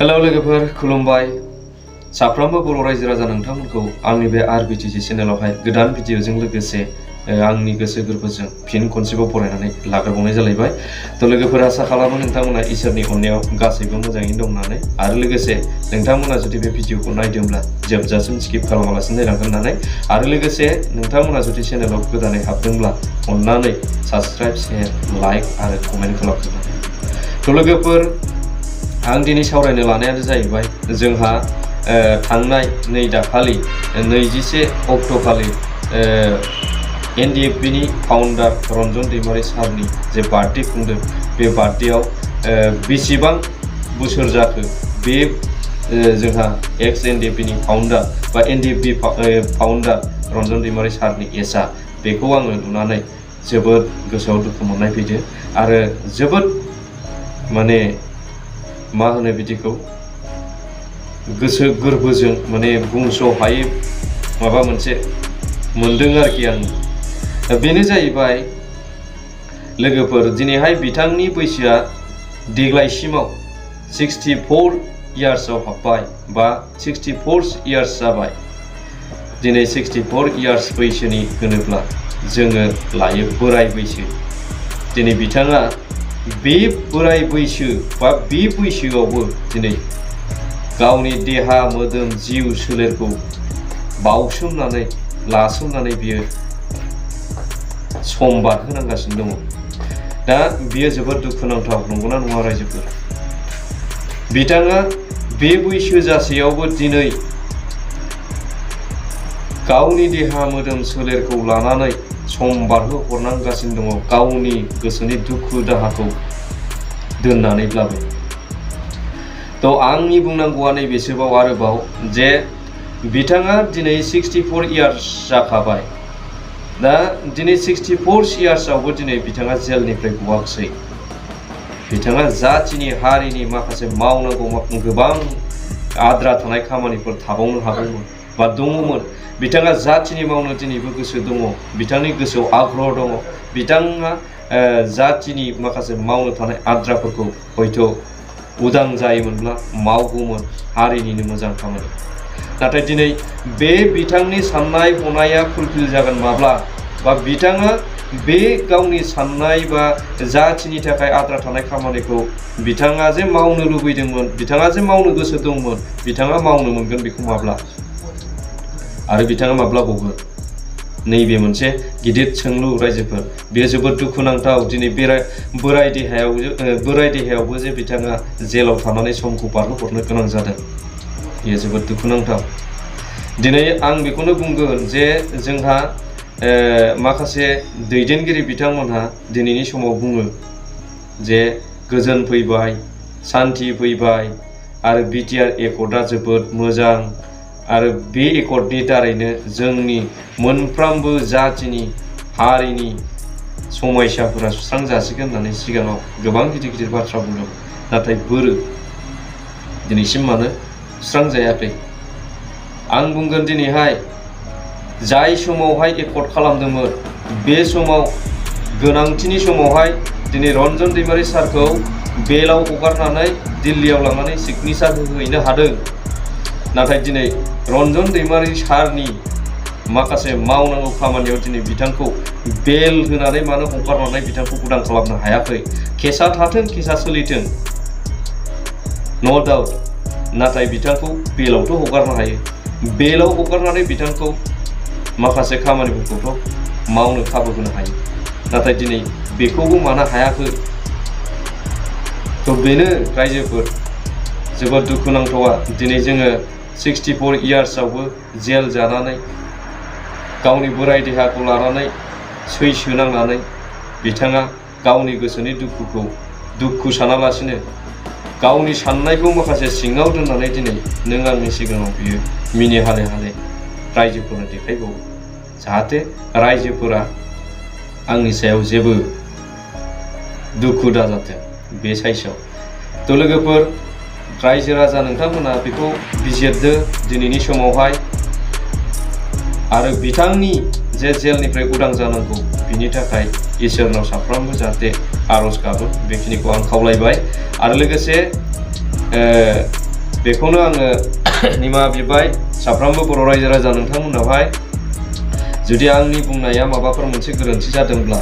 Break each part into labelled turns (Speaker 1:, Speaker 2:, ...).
Speaker 1: Hello लोगोफोर खुलुमबाय साफ्रोमबो बर' रायजो राजा नोंथांमोनखौ आंनि बे आरबिटिजि चेनेलावहाय गोदान भिडिअजों लोगोसे आंनि गोसो गोरबोजों फिन खनसेबाव बरायनानै लाग्रोबावनाय जालायबाय। तो लोगोफोर आसा खालामो नोंथांमोना इसोरनि अननायाव गासैबो मोजाङैनो दं होननानै आरो लोगोसे नोंथांमोना जुदि बे भिडिअखौ नायदोंब्ला जोबजासिम स्किप खालामालासिनो नायलांगोन होननानै आरो लोगोसे नोंथांमोना जुदि चेनेलाव गोदानै हाबदोंब्ला अननानै साबस्क्राइब शेयार लाइक आरो कमेन्ट खालामजोबनानै। तो लोगोफोर आं दिनै सावरायनो लानायानो जाहैबाय जोंहा थांनाय नै दाखालि 21 अक्ट'खालि NDFBनि फाउन्डार रन्जन दैमारी सारनि जे बार्थडे खुंदों बे बार्थडेआव बेसेबां बोसोर जाखो बे जोंहा एक्स NDFBनि फाउन्डार बा NDFB फाउन्डार रन्जन दैमारी सारनि एजआ बेखौ आङो नुनानै जोबोद गोसोआव दुखु मोननाय फैदों आरो जोबोद माने मा होनो बिदिखौ गोसो गोरबोजों माने बुंस' हायै माबा मोनसे मोनदों आरोखि आं। बेनो जाहैबाय लोगोफोर दिनैहाय बिथांनि बैसोआ देग्लायसिमाव 64 इयार्सआव हाबबाय बा 64 इयार्स जाबाय। दिनै 64 इयार्स बैसोनि होनोब्ला जोङो लायो बोराय बैसो। दिनै बिथाङा बे बोराय बैसो बा बे बैसोआवबो दिनै गावनि देहा मोदोम जिउ सोलेरखौ बावसोमनानै लासोमनानै बियो सम बारहोनांगासिनो दङ। दा बियो जोबोद दुखुनांथाव, नंगौना नङा रायजोफोर? बिथाङा बे बैसो जासेयावबो दिनै गावनि देहा मोदोम सोलेरखौ लानानै सम बारहोहरनांगासिनो दङ, गावनि गोसोनि दुखु दाहाखौ दोननानैब्लाबो। तो आंनि बुंनांगौआ नैबेसोबाव आरोबाव जे बिथाङा दिनै 64 इयार्स जाखाबाय। दा दिनै 64 इयार्सआवबो दिनै बिथाङा जेलनिफ्राय गवाखसै। बिथाङा जातिनि हारिनि माखासे मावनांगौ गोबां आद्रा थानाय खामानिफोर थाबावनो हागौमोन बा दङमोन। बिथाङा जातिनि मावनो दिनैबो गोसो दङ, बिथांनि गोसोआव आग्रह दङ। बिथाङा जातिनि माखासे मावनो थानाय आद्राफोरखौ हयथ' उदां जायोमोनब्ला मावगौमोन, हारिनिनो मोजां खामानि। नाथाय दिनै बे बिथांनि साननाय हनाया फुलफिल जागोन माब्ला, बा बिथाङा बे गावनि साननाय बा जातिनि थाखाय आद्रा थानाय खामानिखौ बिथाङा जे मावनो लुबैदोंमोन, बिथाङा जे मावनो गोसो दंमोन, बिथाङा मावनो मोनगोन बेखौ माब्ला? आरो बिथाङा माब्ला गगोन? नैबे मोनसे गिदिर सोंलु रायजोफोर। बेयो जोबोद दुखुनांथाव। दिनै बोराय देहायावबो जे बिथाङा जेलाव थानानै समखौ बारहोहरनो गोनां जादों, बेयो जोबोद दुखुनांथाव। दिनै आं बेखौनो बुंगोन जे जोंहा माखासे दैदेनगिरि बिथांमोनहा दिनैनि समाव बुङो जे गोजोन फैबाय, सान्थि फैबाय आरो BTR एकर्डआ जोबोद मोजां आरो बे एकर्डनि दारैनो जोंनि मोनफ्रोमबो जातिनि हारिनि समयसाफोरा सुस्रांजासिगोन होननानै सिगाङाव गोबां गिदिर गिदिर बाथ्रा बुंदों। नाथाय बोरो दिनैसिम मानो सुस्रांजायाखै? आं बुंगोन दिनैहाय जाय समावहाय एकर्ड खालामदोंमोन बे समाव गोनांथिनि समावहाय दिनै रन्जन दैमारी सारखौ बेलाव हगारनानै दिल्लीयाव लांनानै सिगनेचार होहैनो हादों। नाथाय दिनै रन्जन दैमारी सारनि माखासे मावनांगौ खामानियाव दिनै बिथांखौ बेल होनानै मानो हगारनानै बिथांखौ उदां खालामनो हायाखै? केसा थाथों, केसा सोलिथों, नो डाउट। नाथाय बिथांखौ बेलावथ' हगारनो हायो। बेलाव हगारनानै बिथांखौ माखासे खामानिफोरखौथ' मावनो खाबु होनो हायो। नाथाय दिनै बेखौबो मानो हायाखै? थ' बेनो रायजोफोर जोबोद दुखुनांथावा। दिनै जोङो 64 इयार्सआवबो जेल जानानै गावनि बोराय देहाखौ लानानै सैसो नांनानै बिथाङा गावनि गोसोनि दुखु सानालासिनो गावनि साननायखौ माखासे सिङाव दोननानै दिनै नों आंनि सिगाङाव बियो मिनि हाले हाले रायजोफोरनो देखायबावो, जाहाथे रायजोफोरा आंनि सायाव जेबो दुखु दाजाथों बे साइसआव। तो लोगोफोर रायजो राजा नोंथांमोना बेखौ बिजिरदो दिनैनि समावहाय आरो बिथांनि जे जेलनिफ्राय उदां जानांगौ बिनि थाखाय इसोरनाव साफ्रोमबो जाहाथे आरज गाबो, बेखिनिखौ आं खावलायबाय। आरो लोगोसे बेखौनो आङो निमाहा बिबाय साफ्रोमबो बर' रायजो राजा नोंथांमोनावहाय जुदि आंनि बुंनाया माबाफोर मोनसे गोरोन्थि जादोंब्ला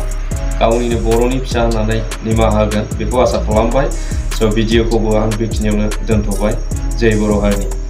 Speaker 1: गावनिनो बर'नि फिसा होननानै निमाहा होगोन बेखौ आसा खालामबाय। स' भिडिअखौबो आं बेखिनियावनो दोनथ'बाय। जय बर' हारिनि।